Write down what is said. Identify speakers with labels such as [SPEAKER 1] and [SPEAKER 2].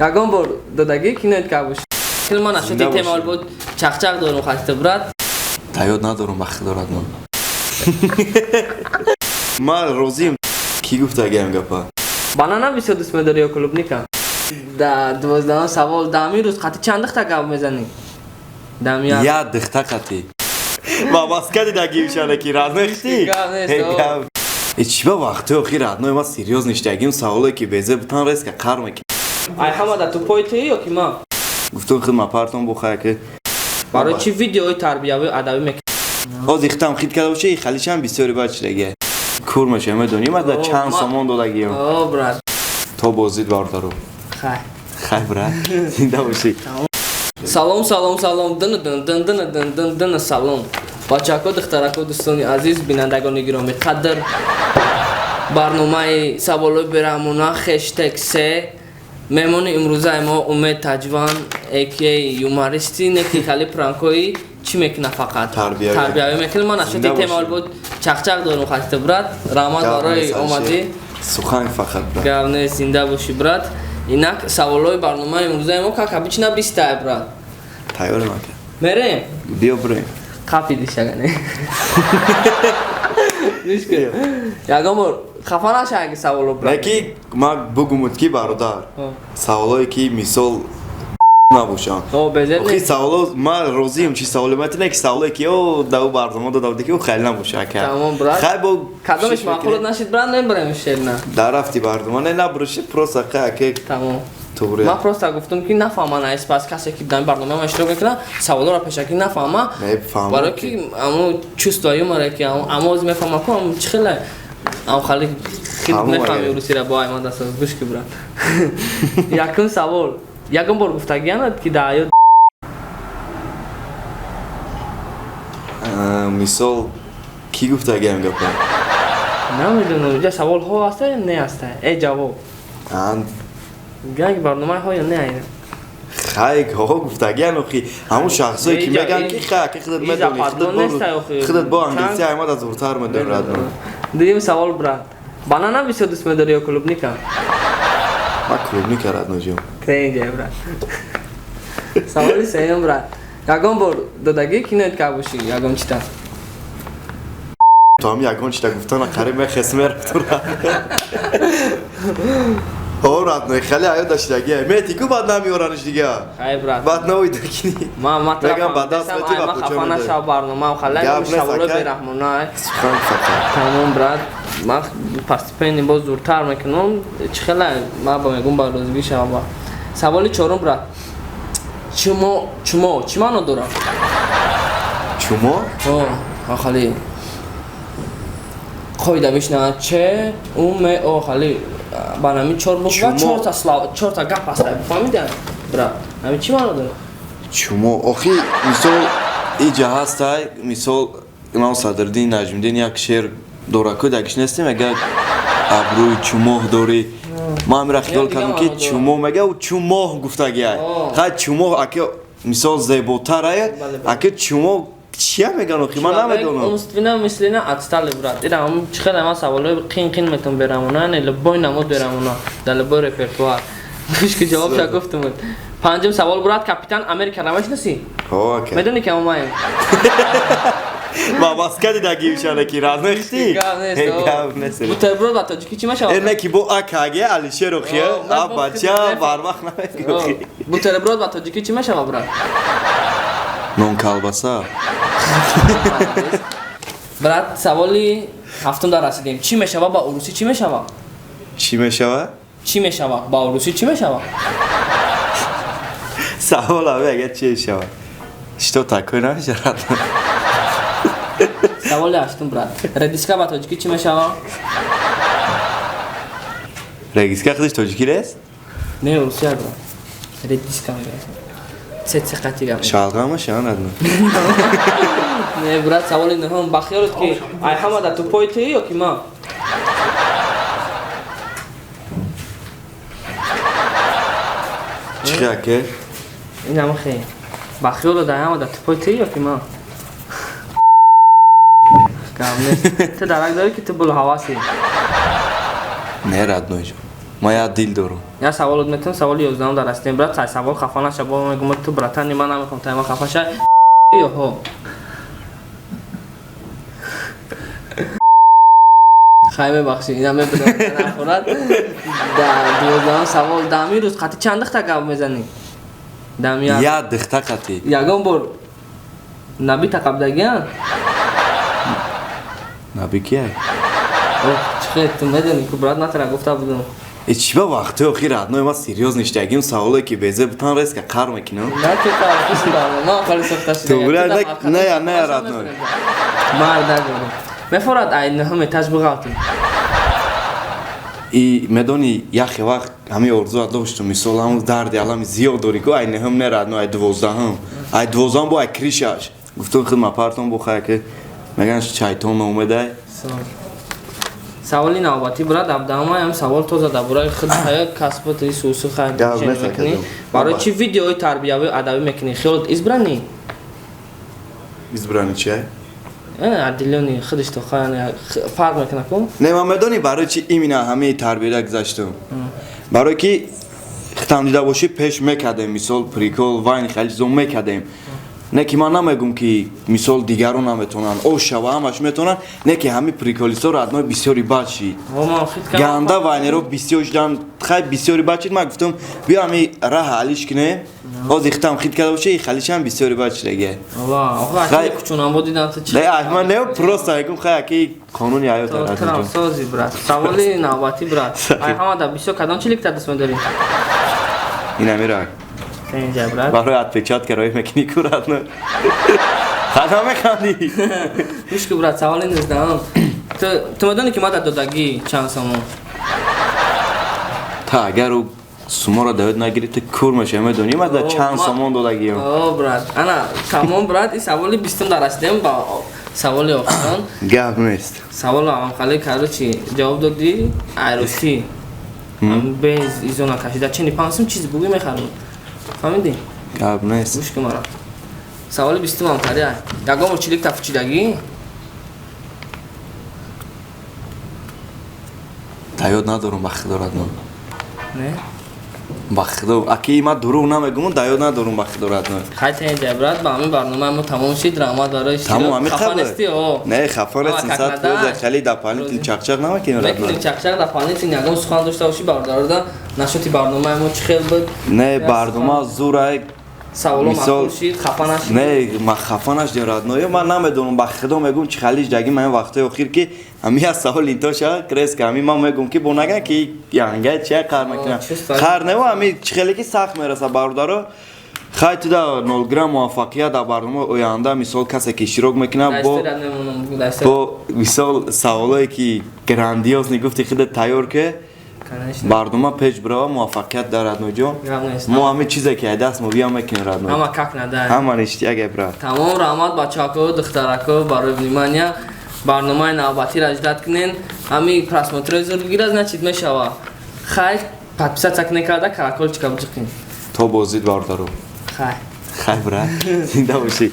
[SPEAKER 1] Ягон бор додагӣ киноит кабуш. Ман ашоти темал буд, чақчақ дорум хаста, брат.
[SPEAKER 2] Таёд надорум, ба худо, родной. Ман розием, кӣ гуфтагиам гапа?
[SPEAKER 1] Банана бисёр дӯст медорӣ ё клубника? Да 12-ам савол: да ҳамин рӯз қати чанд духта гап мезанӣ? Дам як.
[SPEAKER 2] Як духта қати. Ва маска дидагиишане ки, родной, хти.
[SPEAKER 1] Гап нест.
[SPEAKER 2] Э, чӣ ба вақтҳои охир, родной, ма серьёз ништагим, саволе ки безе бутан, резко қар мекунам.
[SPEAKER 1] Ай ҳама да тупой ту ё ки ман?
[SPEAKER 2] Гуфтум хидма партон бухая ки.
[SPEAKER 1] Барои чӣ видеои тарбиявӣ адабӣ мекунӣ?
[SPEAKER 2] Ҳозир ихтам хит карда боша, халишам бисёри бад шидаги. Кур меша, медонӣ, ма да чанд сомон додагиам.
[SPEAKER 1] О, брат.
[SPEAKER 2] То боздид, бародару.
[SPEAKER 1] Хай.
[SPEAKER 2] Хай, брат, зинда бошӣ.
[SPEAKER 1] Салом, салом, салом, дн дн дн дн дн дн дн, салом, бачако, духтарако, дӯстони азиз, бинандагони гиромӣ қадр. Барномаи саволои бераҳмона, #3. Меҳмони имрӯзаи мо Умед Таҷван, ака юмористи, неки хали пранкои чӣ мекуна, фақат тарбиявӣ мекунад. Ман ашоти темал буд, чақчақ дорум хаста, брат. Раҳмат барои омадӣ.
[SPEAKER 2] Сухан фақат, брат.
[SPEAKER 1] Гап нест, зинда бошӣ, брат. Инак, саволҳои барномаи имрӯзаи мо, как обычно, 20-та, брат.
[SPEAKER 2] Тайёрем, ака.
[SPEAKER 1] Мерем.
[SPEAKER 2] Биё, бирем.
[SPEAKER 1] Қапиди шагане. Ягон бор хафа наша, аги саволо, брат.
[SPEAKER 2] Не ки ман бугумуд ки, бародар, саволое ки мисол набошанд. Охи, саволо ман розием, чи саволе мати, не ки саволое ки о да ӯ барнома дода буди, ки ӯ хеле набоша, ака.
[SPEAKER 1] Тамом, брат.
[SPEAKER 2] Хай, бо
[SPEAKER 1] кадомеш маъқулот нашид, брат, небарем шерна.
[SPEAKER 2] Дар рафти барнома не набуруши, просто хай, ака.
[SPEAKER 1] Тамом.
[SPEAKER 2] Туғри.
[SPEAKER 1] Ман просто гуфтам, ки нафаҳман айспас касе ки дар барнома ма иштирок мекунад, саволоро пешакӣ нафаҳма. Барои ки аму чувство юмора, ки аму оз мефаҳма ку, аму чӣ хеле ам хали хит мефаҳми русира бо айман дастаз. Гӯш ки, брат, якум савол: ягон бор гуфтагианад, ки дар ҳаёт?
[SPEAKER 2] Мисол, кӣ гуфтагиам гапа?
[SPEAKER 1] Намедонам, иҷа саволҳо ҳаста ё не ҳаста, э ҷавоб ганг барномаи ҳо ё не айна.
[SPEAKER 2] Хай, ҳо, гуфтагиан, охи, ҳамун шахсое ки мегӯянд, ки хай, ака, худат медонӣ, худат бо англисӣ аймад аз зуртар медонӣ, родной.
[SPEAKER 1] Дуюм савол, брат: банана бисёр дӯст медорӣ ё клубника?
[SPEAKER 2] Ман клубника, родной ҷон.
[SPEAKER 1] Кренҷа, брат. Саволи сеюм, брат: ягон бор додагӣ киноит кабошӣ ягон чита?
[SPEAKER 2] То ҳам ягон чита гуфтана қариб мехес мерафту. О, родной, хеле аё дашидагия. Мети ку, баъд намеораниш дига.
[SPEAKER 1] Хай, брат.
[SPEAKER 2] Баъд навидакини.
[SPEAKER 1] Ма
[SPEAKER 2] мегам, ба даст мети, ба
[SPEAKER 1] хафа нашав, барномаам хали саволо бераҳмона.
[SPEAKER 2] Сухан фақат.
[SPEAKER 1] Тамом, брат, ман постепенно боз зуртар мекунам. Чӣ хеле ман ба мегум, ба розигӣ шава. Саволи чорум, брат: чумо, чумо чӣ маъно дорад?
[SPEAKER 2] Чумо?
[SPEAKER 1] О, хали қоида бишнавад, че у м о, хали ба нами чор буква, чорта слова, чорта гап аст, фаҳмида, брат, ҳами чӣ маъно дорад?
[SPEAKER 2] Чумо, охи, мисол, иҷа ҳастай, мисол, имом Садриддин Наҷмиддин як шеър дора ку, дагиш нестем, мега: абрӯи чумоҳ дорӣ. Ман ҳамира хиёл кардам, ки чумо мега, ӯ чумоҳ гуфтагиай. Хай, чумоҳ, аки, мисол, зеботарае, аки, чумо чия меган, охи, ман намедонам.
[SPEAKER 1] Умственно мысленно отстали, брат. Ира чӣ хеле ман саволои қин қин метон берамона, не любой намуд берамона, дар любой репертуар. Гӯш ки, ҷавобша гуфтум. Панҷум савол, брат: Капитан Америка намешинасӣ? Медонӣ, ки омаем?
[SPEAKER 2] Ва маска дидагиишане ки, родной, хти.
[SPEAKER 1] Гап нест. Бутерброд ба тоҷикӣ чӣ мешавад?
[SPEAKER 2] Э, не ки бо акаге Алишер, охи, а бача барвақт намегӯ.
[SPEAKER 1] Бутерброд ба тоҷикӣ чӣ мешавад, брат?
[SPEAKER 2] Нон колбаса.
[SPEAKER 1] Брат, саволи ҳафтум дар расидем. Чӣ мешава ба урусӣ, чӣ мешава?
[SPEAKER 2] Чӣ мешава?
[SPEAKER 1] Чӣ мешава ба урусӣ, чӣ мешава?
[SPEAKER 2] Савол ами, агар чӣ мешава, что такое намешавад.
[SPEAKER 1] Саволи ҳаштум, брат: редиска ба тоҷикӣ чӣ мешава?
[SPEAKER 2] Редиска худаш тоҷикӣ нест?
[SPEAKER 1] Не, русия, брат, редиска мегӯяд, цеце қати гап.
[SPEAKER 2] Шалғам мешавад, родной.
[SPEAKER 1] Не, брат, саволи нӯҳум: ба хиёлат, ки ай ҳама да тупой ту ё ки ман?
[SPEAKER 2] Чӣ, аке?
[SPEAKER 1] Ин ҳама хе, ба хиёлат, ай ҳама да тупой ту ё ки ман? Гап нест, ту дарак дорӣ, ки ту булҳавасӣ.
[SPEAKER 2] Не, родной ҷон. Ман як дил дорам.
[SPEAKER 1] Я саволот метавон, саволи 11 дар астем, брат, сай савол хафа наша, бо мегум ту братани ман намехом тай ман хафа ша. Ё хай мебахши, ина мебинам нахӯрад. Да 12 савол, дами рӯз қати чанд духта гап мезанӣ? Дами
[SPEAKER 2] як духта қати.
[SPEAKER 1] Ягон бор наби тақабдагиан?
[SPEAKER 2] Наби кияй?
[SPEAKER 1] Чихе, ту медонӣ ку брат, натара гуфта будам.
[SPEAKER 2] Э чӣ ба вақтҳои охир родной ма серьёз ништагим, саволе ки безе бутан резко қар мекунам.
[SPEAKER 1] На ки қар кушидам, ман хали сохта шуда.
[SPEAKER 2] Ту бля, не, не, родной.
[SPEAKER 1] Марда горам. Мефорад ай нӯҳум этаж биғалтӣ.
[SPEAKER 2] И медони, яхе вақт ҳамин орзуа доштум, мисол ҳамун дарди алами зиёд дорӣ ку, ай нӯҳум не родной, ай 12-ҳум. Ай 12-ҳум бо ай кришаш. Гуфтум худ ма партон бо хай ки меган шайтон омедай.
[SPEAKER 1] Саволи навбатӣ, брат, абдама савол тоза дар бораи худ ҳаёт, касбот исусу хай мекунӣ. Барои чӣ видеои тарбиявӣ адабӣ мекунӣ? Хиёлот избранный?
[SPEAKER 2] Избранный чия?
[SPEAKER 1] Отделённый худаш то хай фарқ мекунад ку?
[SPEAKER 2] Не, ман медонӣ барои чӣ именно ҳамаи тарбияра гузаштум? Барои ки хитам дида бошӣ, пеш мекардем, мисол прикол, вайн, хеле чизо мекардем. Не ки ман намегум ки мисол дигарон наметавонанд, ош шава ҳамаш метавонанд, не ки ҳамин приколистҳо родной бисёри бад шид. Ганда вайнеро бисёр шидан, хай бисёри бад шид, ман гуфтам биё ҳамин раҳ ҳалиш кунем. Ҳозир хитам хит карда бошӣ, халишам бисёри бад шидаге.
[SPEAKER 1] Ва, кучунам бо дидан ту чӣ?
[SPEAKER 2] Не, ман не, просто мегум хай ки қонуни ҳаёт
[SPEAKER 1] аст. Сози брат. Саволи навбатӣ, брат. Ай ҳамада бисёр кадом чиликта дӯст медорӣ?
[SPEAKER 2] Ина мирак. Барои отпечатка роӣ мекунӣ ку родной. Хата механдӣ.
[SPEAKER 1] Гӯш ку брат, саволи 19. Ту медонӣ ки ман дар додагӣ чанд сомон?
[SPEAKER 2] Та агар ӯ суморо даёд нагирӣ, ту кур мешавӣ, медонӣ ман дар чанд сомон додагиам.
[SPEAKER 1] О, брат, ана тамом, брат, ин саволи 20 дар расидем ба саволи охирон.
[SPEAKER 2] Гап нест.
[SPEAKER 1] Саволо амхале короче ҷавоб додӣ, айростӣ. Без изо накашида чени пансум чиз бугӣ мехарам. Фаҳмидӣ?
[SPEAKER 2] Гап нест.
[SPEAKER 1] Гӯш кун мара. Саволи 20 ам тари. Ягон бор чилик тафчидагӣ?
[SPEAKER 2] Даёд надорум, ба худо родной.
[SPEAKER 1] Не?
[SPEAKER 2] Ба худо, аки ман дурӯғ намегум, даёд надорум, ба худо родной.
[SPEAKER 1] Хай та инҷа брат, ба ҳамин барномаи мо тамом шид, раҳмат барои
[SPEAKER 2] иштирок. Тамом,
[SPEAKER 1] хафа нестӣ? О.
[SPEAKER 2] Не, хафа нестам, сад фоиз хеле дополнительный чақчақ намекунем родной.
[SPEAKER 1] Мекунем чақчақ дополнительный, ягон сухан дошта бошӣ бародарода, нашоти барномаи мо чӣ хел буд?
[SPEAKER 2] Не, барнома зур.
[SPEAKER 1] Саволо маъқул шид, хафа нашид?
[SPEAKER 2] Не, ман хафа нашидем родной. Ман намедонам, ба худо мегум чӣ халиш даги ман вақтҳои охир ки ҳамин як савол инто шава, креска ҳамин ман мегум ки бо наган ки янга чия қар мекунам. Қар не, ҳамин чӣ хеле ки сахт мераса бародаро. Хай ту да 0 грамм муваффақият дар барномаи оянда, мисол касе ки иштирок мекунад бо мисол саволое ки грандиозни гуфти худат тайёр ки барнома пеш бирава, муваффақият дар родной ҷон. Мо ҳамин чизе ки даст мо биям мекунем родной.
[SPEAKER 1] Ҳама как нада.
[SPEAKER 2] Ҳама ништяк брат.
[SPEAKER 1] Тамом, раҳмат бачаҳо, духтарако барои внимания. Барномаи навбатиро ждать кунен. Ҳамин просмотрҳои зур бигира, значит мешава. Хай, подписаться кунен карда, колокольчика биҷиқин.
[SPEAKER 2] То боздид бародаро.
[SPEAKER 1] Хай.
[SPEAKER 2] Хай брат, зинда бошӣ.